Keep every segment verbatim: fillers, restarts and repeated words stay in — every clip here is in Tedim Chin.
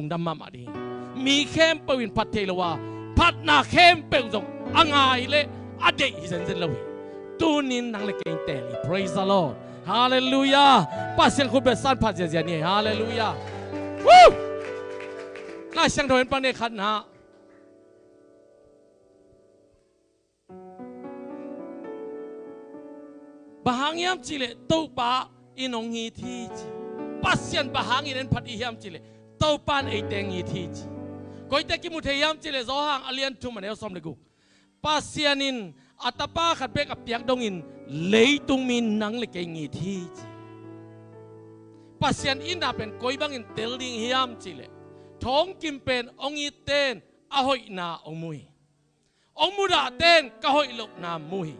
lungdam mahmah ding hi. Mi khempeuh in phat thei lo a, phatna khempeuh zong a ngai le a deih hi zenzen lo hi. Tunin nang le kei in teel hi. Praise the Lord. Halleluiah. Pasian khutbetsa in phat ziazia ni. Halleluiah. Woo! Lai Siangtho en pan, khatna. Bang hang hiam cihleh Topa in hong it hi ci. Pasian bang hangin en phat i hiam cihleh Topa in eite hong it hi ci. Koite kimu thei hiam cihleh Johan a lian thum a neu sawm le guk. Pasian in a Tapa khat bek a piak dongin leitung mi nang le kei hong it hi ci. Pasian itna pen koi bangin tel ding hiam cihleh thongkim pen hong itte in a hoihna hong mu hi. Hong mudahte in ka hoih lohna mu hi.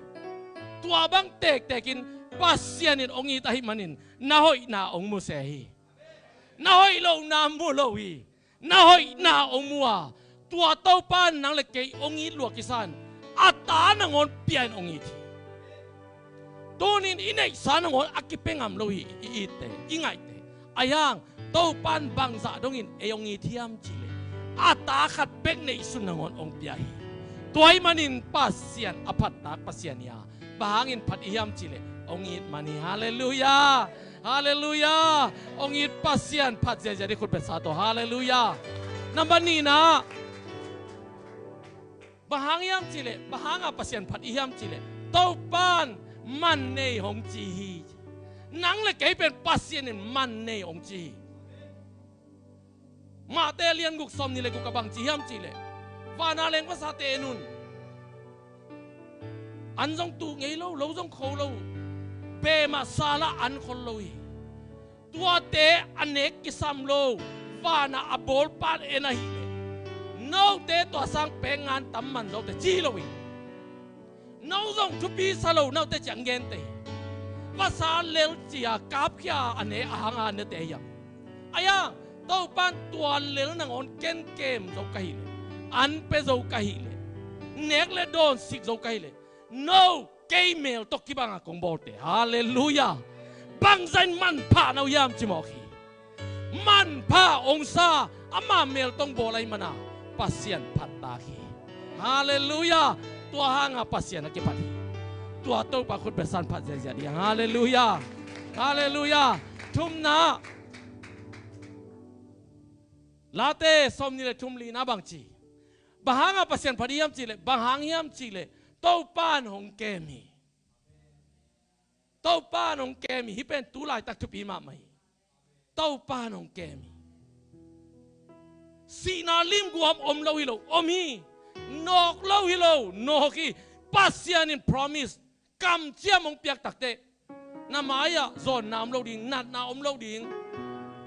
Tua bang tektekin Pasian in hong it ahih manin na hoihna hong mu se hi. Na hoih lohna mu lo hi. Na hoihna hong mu a, tua Topa in nang le kei hong it lua kisa in a ta nangawn pia in hong it hi. Tunin i neihsa nangawn a kipia ngam lo hi, i itte, i ngaihte. Ahi hang Topa in bangzah dongin ei hong it hiam cihleh a ta khat bek neihsun nangawn hong pia hi. Tua ahih manin Pasian a phattak Pasian hi a, bang hangin phat i hiam cihleh hong it man hi. Halleluiah. Halleluiah. Hong it Pasian phat ziazia ding, khutbetsa tawh. Halleluiah. Number nihna, bang hang hiam cihleh, bang hanga Pasian phat i hiam cihleh Topa in man nei hong ci hi. Nang le kei pen Pasian in man nei hong ci hi. Mate a lian guk sawm nih le guk a bang ci hiam cihleh, vana leng vasate en un. An zong tuh ngei lo, lo zong kho lo, beh mah sa lah an khol lo hi. Tuate a nek kisam lo vana a bawlpa in en ahihleh, note tua sang pek ngan tam man zote ci lo hi. No zong thupi sa lo, note ciang gente hi. Vasa lel cia kapkhia a ne a hanga nete hiam? Ahi hang Topa in tua lel nangawn kenkem zo ka hihleh, an pia zo ka hihleh, nek le dawn sik zo ka hihleh, no kei mel tawh kibanga kong bawlte. Halleluiah. Bangzah in manpha na uh hiam ci mawk hi. Manpha hong sa, ama mel tawh hong bawl ahih mana Pasian phattak hi. Halleluiah. Tua hanga Pasian a kiphat hi. Tua Topa khutbetsa in phat ziazia ding. Halleluiah. Halleluiah. Thumna, Late sawm nih le thum, lina bang ci. Bang hanga Pasian phat i hiam cihleh, bang hang hiam cihleh Topa in hong kem hi. Topa in hong kem hi. Hih pen tu laitak thupi mahmah hi. Topa in hong kem hi. Sihna limguam om lo hi lo, om hi. Nawk lo hi lo, nawk hi. Pasian in promise, kamciam hong piak takteh, na mai-ah zawnna om lo ding, natna om lo ding,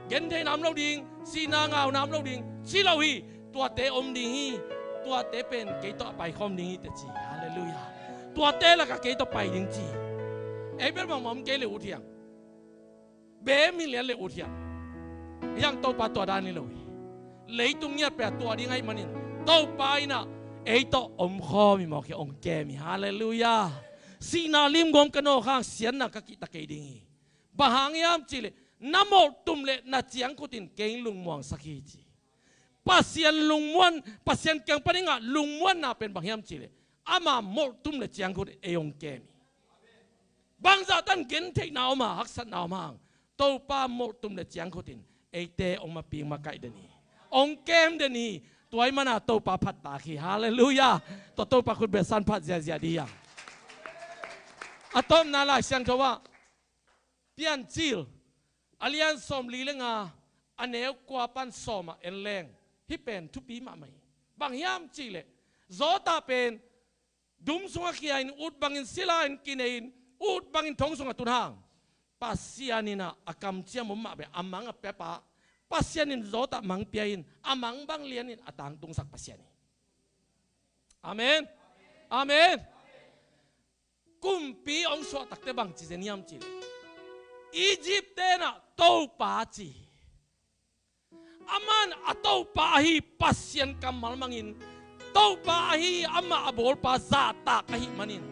gentheihna om lo ding, sihna ngauna om lo ding ci lo hi. Tuate om ding hi. Tuate pen kei tawh a paikhawm ding hi teh ci. Halleluiah. Tuate lakah kei tawh pai ding ci. Ei bel bangmah om kei le ut hiam? Beh mi lian le ut hiam? Ahi hang Topa tua dan hi lo hi. Leitung ngiat pia tua ding ahih manin Topa in ah ei tawh omkhawm hi mawk hi, hong kem hi. Halleluiah. Sihna limguam ka nawk hang siatna ka kihta kei ding hi. Bang hang hiam cihleh na molhtum le na ciangkhut in kei lungmuangsak hi ci. Pasian lungmuan, Pasian kiang panin ah lungmuanna pen bang hiam cihleh ama molhtum le ciangkhut in ei hong kem hi. Bangzah tan gentheihna om a, haksatna om hang, Topa molhtum le ciangkhut in eite hong maping makaih den hi, hong kem den hi. Tua ahih mana Topa phattak hi. Halleluiah. Tua Topa khutbetsa in phat ziazia ding hi. A tawpna Lai Siangtho ah Piancil a lian sawmli le nga, a neu kua pan sawm ah en leng, hih pen thupi mahmah hi. Bang hiam cihleh Jota pen dum sungah khia in, ut bangin sila in kinei in, ut bangin thong sungah tun hang, Pasian in ah a kamciam om mah beh a mang a piapa, Pasian in Jota mang pia in, a mang bang lian in a tangtungsak Pasian hi. Amen. Amen. Kumpi hong suah takteh bang ci zen hiam cihleh, Egypt-te in ah Topa ci hi. Aman a Topa ahi Pasian kammal mangin, Topa ahi amah a bawlpa zahtak ahih manin,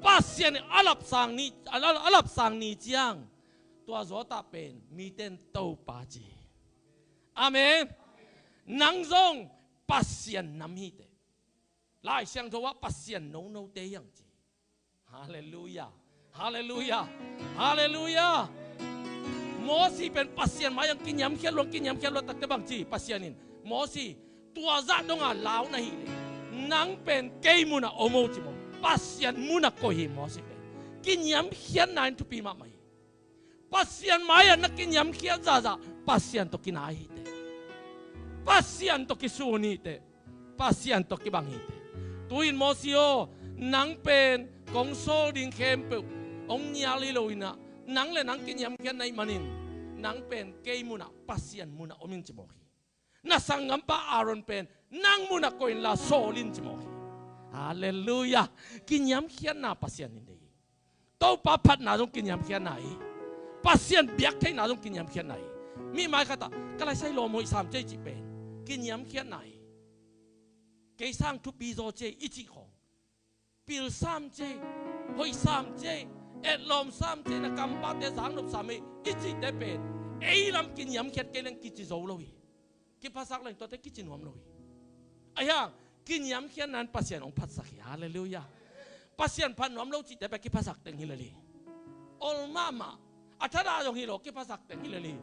Pasian in a lapsang ni, a, a lapsang ni ciang, tua Jota pen mite in Topa ci hi. Amen. Nang zong Pasian nam hi teh. Lai Siangtho ah Pasian nonote hi hang ci. Halleluiah. Halleluiah. Halleluiah. Mosi pen Pasian mai-ah kiniamkhiat lua, kiniamkhiat lua takte bang ci Pasian in, Mosi, tua zah dong a lau na hih leh nang pen kei munah om o ci maw. Pasian munah koih hi Mosi pen. Kiniamkhiatna in thupi mahmah hi. Pasian mai-ah na kiniamkhiat zahzah Pasian tawh kinai hi teh. Pasian tawh kisun hi teh. Pasian tawh kibang hi teh. Tu-in Mosi aw, nang pen kong sawl ding khempeuh hong nial hi lo in ah, nang le nang kiniamkhiat na hih manin, nang pen kei munah, Pasian munah om in ci mawk hi. Na sanggampa Aaron pen nang munah koih inla sawl in ci mawk hi. Halleluiah. Kiniamkhiatna Pasian in deih hi. Topa phatna zong kiniamkhiatna hi. Pasian biak theihna zong kiniamkhiatna hi. Mi mai khatah ka laisai lawm hoih sam ci ei cih pen kiniamkhiatna hi. Kei sang thupi zaw ci ei i cih khawng, pil sam ci ei, hoih sam ci ei, etlawm sam ci ei, na kampate zaknop sam ei i cihte pen ei lam kiniamkhiat kei leng kici zo lo hi. Kiphasak leng tuate kici nuam lo hi. Ahi hang kiniamkhiatna in Pasian hong phatsak hi. Halleluiah. Pasian phat nuam lo cihte pen kiphasak teng hi lel hi. Ol mahmah. A thadah zong hi lo, kiphasak teng hi lel hi.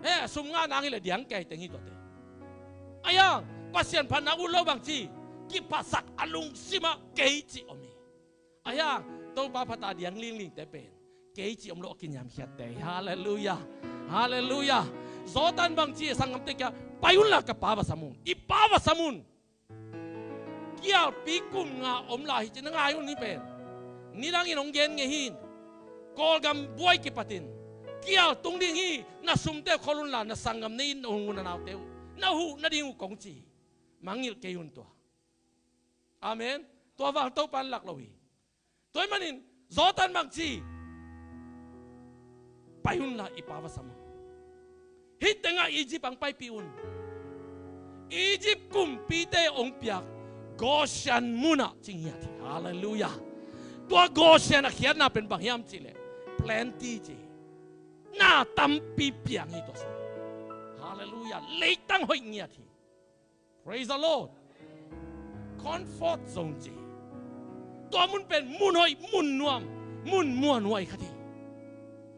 He, sum ngahna hi leh diang kei teng hi tuate. Ahi hang Pasian phatna ut lo bang ci, kiphasak a lungsimah kei cih om hi. Ahi hang Topa phat a diang linglingte pen kei cih om lo a kiniamkhiatte hi. Halleluiah. Halleluiah. Jonah in bang ci, sanggamte kiangah pai unla ka pa va sam un. I pa va sam un. Kialpi kum nga om lai hi ci, na ngai un, hih pen nidangin hong gen ngei hi. Kawlgam buai kipatin kial tung ding hi. Na sumte uh khol unla na sanggam na inn uh, na naute uh, na huh nading uh kong ci hi. Mangngilh kei un tua. Amen. Tua val Topa in lak lo hi. Tua ahih manin Jonah in bang ci, pai unla i pa va sam un. Hih tengah Egypt hong paipih un. Egypt kumpite hong piak Goshen munah ci ngiat hi. Halleluiah. Tua Goshen a khiatna pen bang hiam cih leh plenty ci hi. Na tampi piang hi tua sung. Halleluiah. Leitang hoih ngiat hi. Praise the Lord. Comfort zone ci hi. Tua mun pen mun hoih, mun nuam, mun muanhuai khat hi.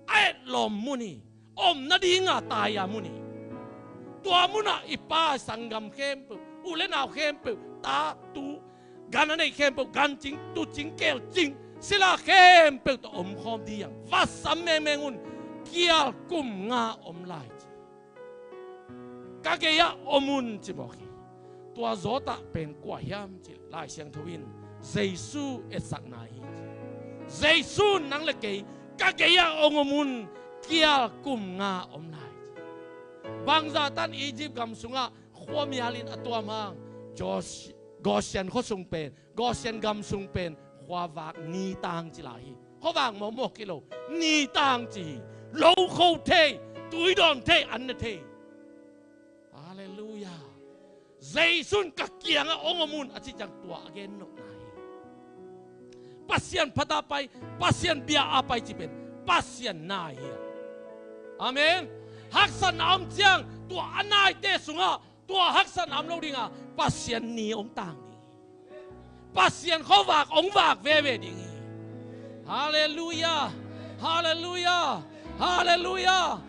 A etlawm mun hi. Om nadinga tai-a mun hi. Tua munah i pa sanggam khempeuh, u le nau khempeuh, ta, tu, gan a neih khempeuh, gan cing, tu cing, keel cing, sila khempeuh tawh omkhawm ding hi hang. Va sam mengmeng un. Kial kum nga om lai ci. Ka gei-ah om un ci mawk hi. Tua Jonah pen kua hiam cih leh Lai Siangtho in Jesu etsakna hi ci. Jesu in nang le kei ka gei-ah hong om un, kial kum nga om lai ci. Bangzah tan Egypt gam sungah khuamialin a tuam hang, Goshen khua sung pen, Goshen gam sung pen khuavak nitang ci lai hi. Khuavak mawkmawk hi lo, nitang ci hi. Lo kho thei, tui dawn thei, an ne thei. Halleluiah. Jesu in ka kiangah hong om un a cih ciang tua a gen nopna hi. Pasian phat a pai, Pasian bia a pai cih pen Pasian nai hi. Amen. Haksatna om ciang tua a naite sungah tua haksatna om lo dinga Pasian ni hong tang ding hi. Pasian khuavak hong vak veve ding hi. Halleluiah. Halleluiah. Halleluiah.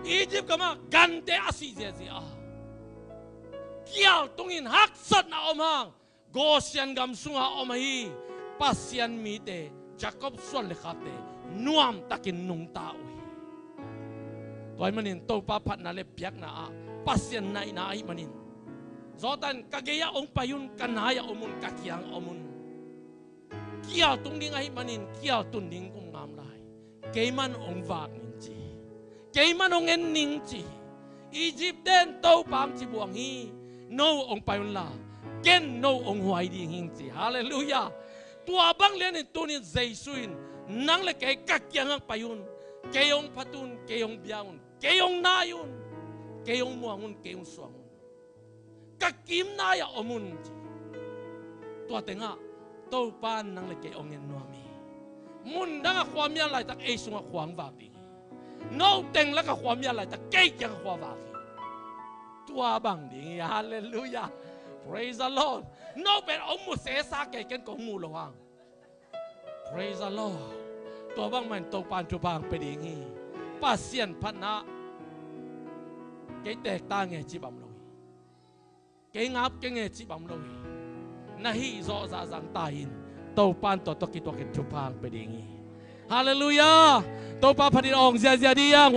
Egypt gamah gante a sih ziahziah a, kial tungin haksatna om hang Goshen gam sunga om ahi Pasian mite, Jacob suan le khakte nuamtakin nungta uh hi. Tua ahih manin Topa phatna le biakna ah Pasian naihna ahih manin Jonah in ka gei-ah hong pai un, ka nai-ah om un, ka kiang om un. Kial tung ding ahih manin kial tun ding kum ngam lai. Keiman hong vak ning ci hi. Keiman hong en ning ci hi. Egypt ten Topa hong ci buang hi. No hong pai unla ken no hong huai ding hing ci. Halleluiah. Tua bang lianin tunin Jesu in nang le kei ka kiangah pai un. Kei hong phat un, kei hong bia un, kei hong nai un, kei hong muang un, kei hong suang un. Ka kim nai-ah om un ci. Tua tengah Topa in nang le kei hong en nuam hi. Mundangah khuamial laitak ei sungah khua hong vak ding hi. No teng lakah khuamial laitak kei kiangah khua vak hi. tua bang ding hi. Halleluiah. Praise the Lord. No pen hong mu sesa kei, ken kong mu lo hang. Praise the Lord. Tua bangmah in Topan thupha hong pia ding hi. Pasian phatna, kei teek ta nge ci bang lo hi. Kei ngap kei nge ci bang lo hi. Na hih zawh zahzah ta in, Topan tua tawh kituakin thupha hong pia ding hi. Halleluiah. Topa phat in awng ziahziah dih hang.